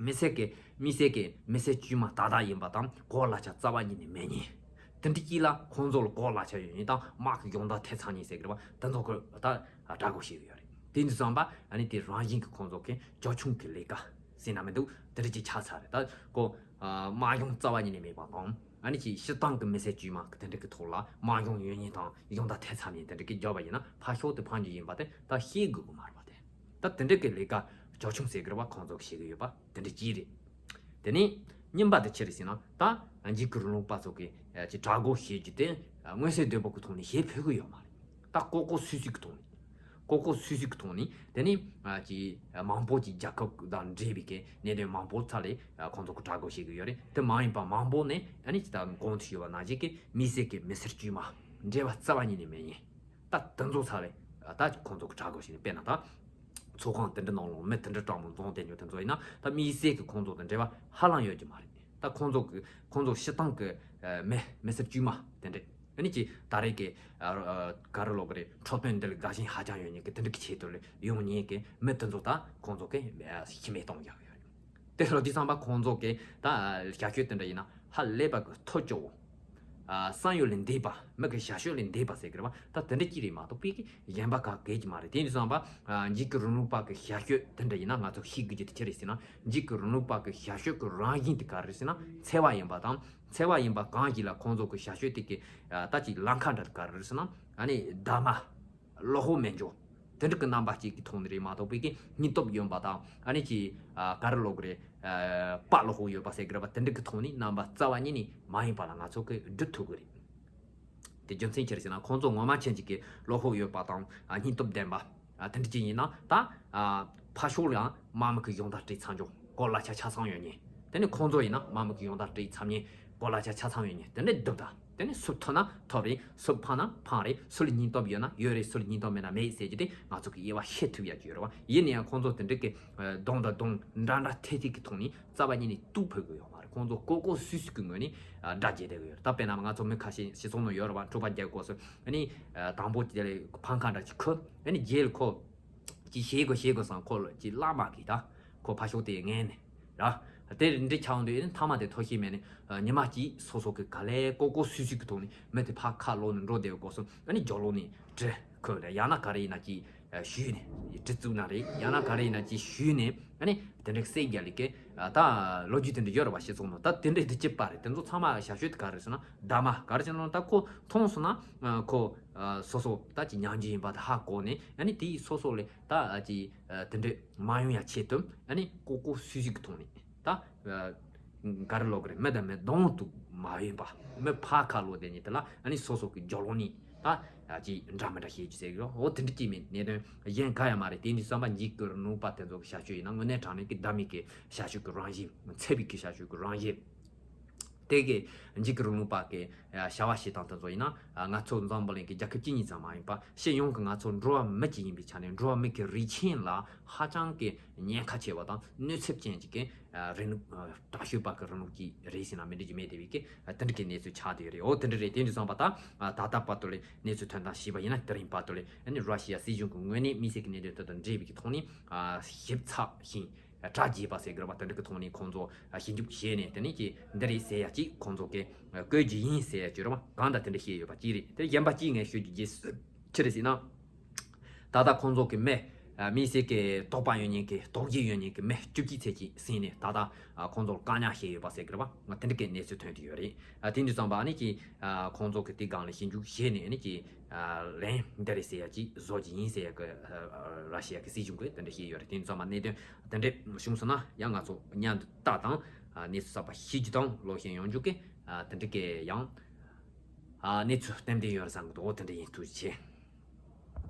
མི་སེར་གི་མི་སེར་གི་མི་སེར་དཀྱུས་མ་ཏག་ཏག་ཡིན་པ་དང་གོ་གླ་ཆ་རྩ་བ་ཉིད་ནས་མེད་མཁན། དེ་འདྲ་གཅིག་ལ་ཁོང་ཚོ་ལ་གོ་གླ་ཆ་ཡོད་མཁན་དང་དམག་གི་ཡོང་འབབ་ཐེབས་ཚར་མཁན་ཟེར་གི་རེད་བ། དེ་ཚོ་གི་ད་དྲག་རྒོལ་བྱེད་གི་ཡོད་རེད། དེ་འདྲ་བསམ་པ་ཨ་ནི་དེ་རང་བཞིན་གི་ཁོང་ཚོ་གི་ཅོལ་ཆུང་གི་ལས་ཀ་ཟེར་ན་མི་འདུག་དེ་འདྲ་ཅིག་ཆགས་ཚར་རེད། ད་ཁོ་ཨ་དམག་ཡོང་རྩ་བ་ཉིད་ནས་མེད་པ་དང་། ཨ་ནི་ཅིག་སྤྱིར་བཏང་གི་མི་སེར་དཀྱུས་མ་གི་དེ་འདྲ་གི་ཐོག་ལ་དམག་ཡོང་ཡོད་མཁན་དང་ཡོང་འབབ་ཐེབས་ཚར་མཁན་དེ་འདྲ་གི་བརྒྱབ་པ་ཡིན་ན་ཕར་ཞོག་དེ་ཕར་འགྱུར་ཡིན་པ་དེ་ད་ཤེས་དགོས་གི་མ་རེད་པ་དེ། ད་དེ་འདྲ་གི་ལས་ཀ་ཅོལ་ཆུང་ཟེར་གི་རེད་བ། ཁོང་ཚོ་གི་བྱེད་གི་ཡོད་པ་དེ་འདྲ་གཅིག་རེད། དེ་ནས་གཉིས་པ་དེ་ཅི་རེད་ཟེར་ན། ད་འཇིགས་སྐུལ་རིང་ལུགས་པ་ཚོ་གི་ཨ་ཅིག་དྲག་རྒོལ་བྱེད་རྒྱུ་དེ་ཨ་མངོན་གསལ་དོད་པོ་གི་ཐོག་ནས་བྱེད་ཕོད་གི་ཡོད་མ་རེད། ད་ལྐོག་ལྐོག་སུད་སུད་གི་ཐོག་ནས། ལྐོག་ལྐོག་སུད་སུད་ཀྱི་ཐོག་ནས། དེ་ནས་ཨ་ཅིག་མང་པོ་ཅིག་རྒྱལ་ཁབ་དང་འབྲེལ་བའི་གི་གནད་དོན་མང་པོ་ཐད་ལ་ཨ་ཁོང་ཚོ་གི་དྲག་རྒོལ་བྱེད་ཀྱི་ཡོད་རེད། དེ་མ་ཡིན་པ་མང་པོ་ནས་ཨ་ནི་ཅིག་ད་གོང་དུ་ཞུས་པ་ནང་བཞིན་གི་མི་སེར་གི་མི་སེར་དཀྱུས་མ་འབྲེལ་བ་རྩ་བ་ཉིད་ནས་མེད་མཁན། ད་དེ་ཚོ་ཐད་ལ་ཨ་ད་ཁོང་ཚོ་གི་དྲག་རྒོལ་བྱེད་ནས། དཔེར་ན་ད་ཚོགས་ཁང་དེ་འདྲ་ནང་ལོགས་མི་དེ་འདྲ་དྲག་མོ་འཛོམས་བསྡད་མྱོང་དེ་ཚོ་ཡིན་ན། ད་མི་སེར་གི་ཁོང་ཚོ་དང་འབྲེལ་བ་ཧ་ལམ་ཡོད་ཀྱི་མ་རེད། ད་ཁོང་ཚོ་གི་ཁོང་ཚོ་སྤྱིར་བཏང་གི་ཨ་མི་མི་སེར་དཀྱུས་མ་དེ་འདྲ། ཨ་ནི་ཅིག་ད་རེས་ཀྱི་ཨ་ཨ་ག་རེ་ལབ་དགོས་རེད། འཕྲོད་བསྟེན་འདི་ལ་དགའ་ཞེན་ཧ་ཅང་ཡོད་མཁན་གྱི་དེ་འདྲ་གི་ཆེད་དུ་ལ་ཡོང་མཁན་གྱི་མི་དེ་ཚོ་ད་ཁོང་ཚོ་གིས་ཨ་ཤི་རྨས་གཏོང་བཞག་ཡོད་རེད། དེ་ལོ་དུས་ཙམ་པ་ཁོང་ཚོ་གི་ད་ཨ་ཞ་ཤོད་དེ་འདྲ་ཡིན་ན་ཧ་ལས་པ་གི་མཐོ་ལྕོག་ཨ་བསམ་ཡུལ་ལས་འདས་པ། མི་གི་ཞ་ཤོད་ལས་འདས་པ་ཟེར་གི་རེད་བ། ད་དེ་འདྲ་གཅིག་རེད་མ་གཏོགས་པའི་གི་གཞན་པ་ག་གེ་གི་མ་རེད། དེ་ཡིན་དུས་ཙམ་པ་ཨ་འཇིགས་སྐུལ་རིང་ལུགས་པ་གི་ཞ་ཤོད་དེ་འདྲ་ཡིན་ན། ང་ཚོ་ཤེས་དགོས་རྒྱུ་དེ་ཅི་རེད་ཟེར་ན། འཇིགས་སྐུལ་རིང་ལུགས་པ་གི་ཞ་ཤོད་གི་རང་བཞིན་དེ་ག་རེ་རེད་ཟེར་ན། འཚེ་བ་ཡིན་པ་དང་། འཚེ་བ་ཡིན་པ་གང་ཞིག་ལ་ཁོང་ཚོ་གི་ཞ་ཤོད་དེ་གི་ཨ་ད་ཅིག་ལམ་ཁ་འདྲ་ག་རེ་རེད་ཟེར་ན། ཨ་ནི་གདམས་ངག་བློ་ཕམ་མེད་འཇོག་དེ་འདྲ་གི་རྣམ་པ་གཅིག་གི་ཐོག་ནས་རེད་མ་གཏོགས་པའི་གི་སྙིང་སྟོབས་ཡོད་པ་དང་། ཨ་ནི་ཅིག་ཨ་ག་རེ་ལབ་དགོས་རེད། ཨ་དཔའ་བློ་ཕམ་ཡོད་པ་ཟེར་གི་རེད་བ། དེ་འདྲ་གི་ཐོག་ནས་རྣམ་པ་རྩ་བ་ཉིད་ནས་མ་ཡིན་པ་ལ་ང་ཚོ་གི་སྒྲུབ་ཐུབ་གི་རེད། དེ་རྒྱུ་མཚན་ཅི་རེད་ཟེར་ན། ཁོང་ཚོ་ངོ་མ་མཁྱེན་ཅིག་གི་བློ་ཕམ་ཡོད་པ་དང་། ཨ་སྙིང་སྟོབས་ལྡན་པ། ཨ་དེ་འདྲ་ཅིག་ཡིན་ན་ད་ཨ་ཕར་ཕྱོགས་ལ་ཡང་དམག་མི་གི་ཡོང་འབབ་སྤྲད་ཚར་འཇོག་གོ་གླ་ཆ་ཆ་ཚང་ཡོད་མཁན། དེ་ནས་ཁོང་ཚོ་ཡིན་ན་དམག་མི་གི་ཡོང་འབབ་སྤྲད་ཚར་མཁན། གོ་གླ་ཆ་ཆ་ཚང་ཡོད་མཁན། དེ་འདྲ་སྒྲུབ་ད། དེ་ནས་སུ་ཐོབ་ན་ཐོབ་རེད། སུ་ཕངས་ན་ཕངས་རེད། སུ་ལ་སྙིང་སྟོབས་ཡོད་ན་ཡོད་རེད། སུ་ལ་སྙིང་སྟོབས་མེད་ན་མེད་ཟེར་རྒྱུ་དེ་ང་ཚོ་གི་དབྱེ་བ་ཕྱེ་ཐུབ་ཡ་ཅིག་ཡོད་རེད་བ། ཡིན་ན་ཡང་ཁོང་ཚོ་དེ་འདྲ་གི་ཨ་གདོང་དང་གདོང་འདྲ་འདྲ་ཐད་ཐད་ཀྱི་ཐོག་ནས་རྩ་བ་ཉིད་ནས་གཏུག་ཕོད་གི་ཡོད་མ་རེད། ཁོང་ཚོ་ལྐོག་ལྐོག་སུད་སུད་ཀྱི་ངོས་ནས་ཨ་དགྲ་བརྗེད་བསྡད་གི་ཡོད་རེད། ད་དཔེར་ན་ང་ཚོ་མི་ཁ་ཤས་སྤྱི་ཚོགས་ནང་ཡོད་རེད་བ། འཁྲུག་པ་རྒྱག་དགོས་སོ། ཨ་ནི་ཨ་དང་པོ་དེ་ལ་ཕམ་ཁ་འདྲ་ཅིག་ཁུར། ཨ་ནི་རྗེས་ལ་ཁོ་ཅིག་བྱེད་དགོས་བྱེད་དགོས་བསམ། ཁོ་ལ་ཅིག་བརླག་མ་གི་ད་ཁོ་ཕར་ཕྱོགས་དེ་ངན་ནས་ར། དེ་འདྲ་ཆགས་འདུག་ཨ་ནི་མཐའ་མ་དེ་ཐོག་ཤེས་མེད་ནས་ཨ་ཉི་མ་གཅིག་སོ་སོ་གི་ག་ལེ་ལྐོག་ལྐོག་སུད་སུད་ཀྱི་ཐོག་ནས་མི་དེ་ཕར་ཁ་ལོག་ནས་འགྲོ་བསྡད་དགོས་སོ། ཨ་ནི་རྒྱབ་ལོགས་ནས་གྲི་ཁོས་རེད། ཡང་ན་ག་རེ་ཡིན་ན་ཅིག་ཨ་གཞུས་ནས་གྲི་བཙུགས་ན་རེད། ཡང་ན་ག་རེ་ཡིན་ན་ཅིག་གཞུས་ནས་ཨ་ནི་དེ་འདྲ་བསད་རྒྱག་ལས་ཀའི་ཨ་ད་ལོ་རྒྱུས་དེ་འདྲ་ཡོད་རེད་བ། སྤྱི་ཚོགས་ནང་ད་དེ་འདྲ་དེ་ཅི་པ་རེད། དེ་ཚོ་ཚང་མ་ཞ་ཤོད་དེ་ག་རེ་ཟེར་ན་གདམས་ངག་ག་རེ་ཟེར་ན། ད་ཁོ་མཐོང་སོང་ན་ཨ་ཁོ་ཨ་སོ་སོ་ད་ཅིག་ཉམས་རྒྱུ་ཡིན་པ་དེ་ཧ་གོ་ནས། ཨ་ནི་དེ་ཡིས་སོ་སོ་ལ་ད་ཨ་ཅིག་ཨ་དེ་འདྲ་མ་ཡོང་ཡ་ཆེད་དུ་ཨ་ནི་ལྐོག་ལྐོག་སུད་སུད་ཀྱི་ཐོག་ནས་ད་ཨ་ ག་རེ་ལབ་དགོས་རེད། མི་དང་མི་གདོང་གཏུག་མ་ཡིན་པ། མི་ཕར་ཁ་ལོག་བསྡད་མཁན་དེ་ལ་ཨ་ནི་སོ་སོ་གི་རྒྱབ་ལོགས་ནས་ད་ཅིག་འདྲ་མི་འདྲ་བཤད་རྒྱུ་ཟེར་གི་རེད། འོ་དེ་འདྲ་ཅིག་མིན་གནད་དོན་གཞན་གང་ཡང་མ་རེད། དེ་འདྲ་བསམ་པ་འཇིགས་སྐུལ་རིང་ལུགས་པ་དེ་ཚོ་གི་བྱ་སྤྱོད་ཡིན་ན་དངོས་གནས་དྲང་གནས་ཀྱི་བདག་མེད་ཀྱི་བྱ་སྤྱོད་ཀྱི་རང་བཞིན། འཚེ་བའི་གི་བྱ་སྤྱོད་ཀྱི་རང་བཞིན། དེ་གི་འཇིགས་སྐུལ་རིང་ལུགས་པ་གི་བྱ་བ་བྱེད་སྟངས་དེ་ཚོ་ཡིན་ན་ང་ཚོ་འཛམ་བུ་གླིང་གི་རྒྱལ་ཁབ་གཅིག་གཉིས་ཙམ་མ་ཡིན་པ་སྤྱི་ཡོངས་ཀྱི་ང་ཚོ་འགྲོ་བ་མི་གཅིག་ཡིན་པའི་ཆ་ནས་འགྲོ་བ་མི་གི་རིགས་ཆེན་ལ་ཧ་ཅང་གི་ཉེན་ཁ་ཆེ་བ་དང་གནོད་ཚབས་ཅན་གྱི་གི་རིང་ལུགས་དྲག་ཤོས་པ་གི་རིང་ལུགས་ཀྱི་རེད་ཟེར་ན་མི་འགྲིག་རྒྱུ་མེད། དེ་བས་ཀྱི་དེ་འདྲ་གི་གནས་ཚུལ་ཆགས་བསྡད་ཡོད་རེད། འོ་དེ་འདྲ་རེད། དེ་འདྲ་སོང་པ་ད་ད་ལྟ་བར་དུ་ལས་གནས་ཚུལ་ཐོན་སྟངས་ཤེས་པ་ཡིན་ན་དེ་རིང་བར་དུ་ལས་ཨ་ནི་ར་ཤི་ཡ་སྲིད་གཞུང་གི་ངོས་ནས་དམིགས་བསལ་གྱི་གནད་དོན་དེ་དང་འབྲེལ་བའི་གི་ཐོག་ནས་ཞིབ་ཚགས་ཤིང་གྲ་རྒྱས་པ་ཟེར་གི་རེད་པ། དེ་འདྲ་གི་ཐོག་ནས་ཁོང་ཚོ་ཞིབ་འཇུག་བྱས་ནས་དེ་ནས་ཀྱི་འདི་རེད་ཟེར་ཡ་གཅིག་ཁོང་ཚོ་གི་བཀོད་རྒྱུ་ཡིན་ཟེར་ཡ་གཅིག་རེད་པ། གང་ལྟར་དེ་འདྲ་བཤད་ཡོད་པ་གཅིག་རེད། དེ་གཞན་པ་གཅིག་ངས་ཤོད་རྒྱུ་རྗེས་སུ་ཅི་རེད་ཟེར་ན། ད་ལྟ་ཁོང་ཚོ་གི་མི་དམིགས་བསལ་གྱི་དོགས་པ་ཡོད་མཁན་གྱི་དོགས་གཞི་ཡོད་མཁན་གྱི་མི་བཅུ་གཅིག་ཙམ་ཅིག་ཟིན་ནས་ད་ལྟ་ཁོང་ཚོར་བཀག་ཉར་བྱས་ཡོད་པ་ཟེར་གི་རེད་པ། དེ་འདྲ་གི་གནས་ཚུལ་ཐོན་དུ་ཡོད་རེད། དེ་འདྲ་ཙམ་པ་ཨ་ནི་ཀྱི་ཁོང་ཚོ་གི་དེ་སྒང་ལ་ཞིབ་འཇུག་བྱས་ནས་ཨ་ནི་ཀྱི་ལན་འདི་རེད་ཟེར་ཡ་ཅིག་བཟོ་རྒྱུ་ཡིན་ཟེར་ཡ་གི་ར་ཤི་ཡ་གི་སྲིད་གཞུང་གིས་དེ་འདྲ་བཤད་ཡོད་རེད། དེ་འདྲ་ཙམ་པ་གནད་དོན་དེ་འདྲ་བྱུང་སོང་ན་ཡང་ང་ཚོ་མཉམ་དུ་ལྟ་དང་གནས་ཚུལ་གསར་པ་ཤེས་རྒྱུ་དང་ལོག་ཤེས་ཡོང་རྒྱུ་གི་དེ་འདྲ་གི་ཡང་གནས་ཚུལ་ཏན་ཏན་ཡོད་རེད་བསམ་གི་འདུག་འོ་དེ་འདྲ་ཡིན། ཐུགས་རྗེ་ཆེ།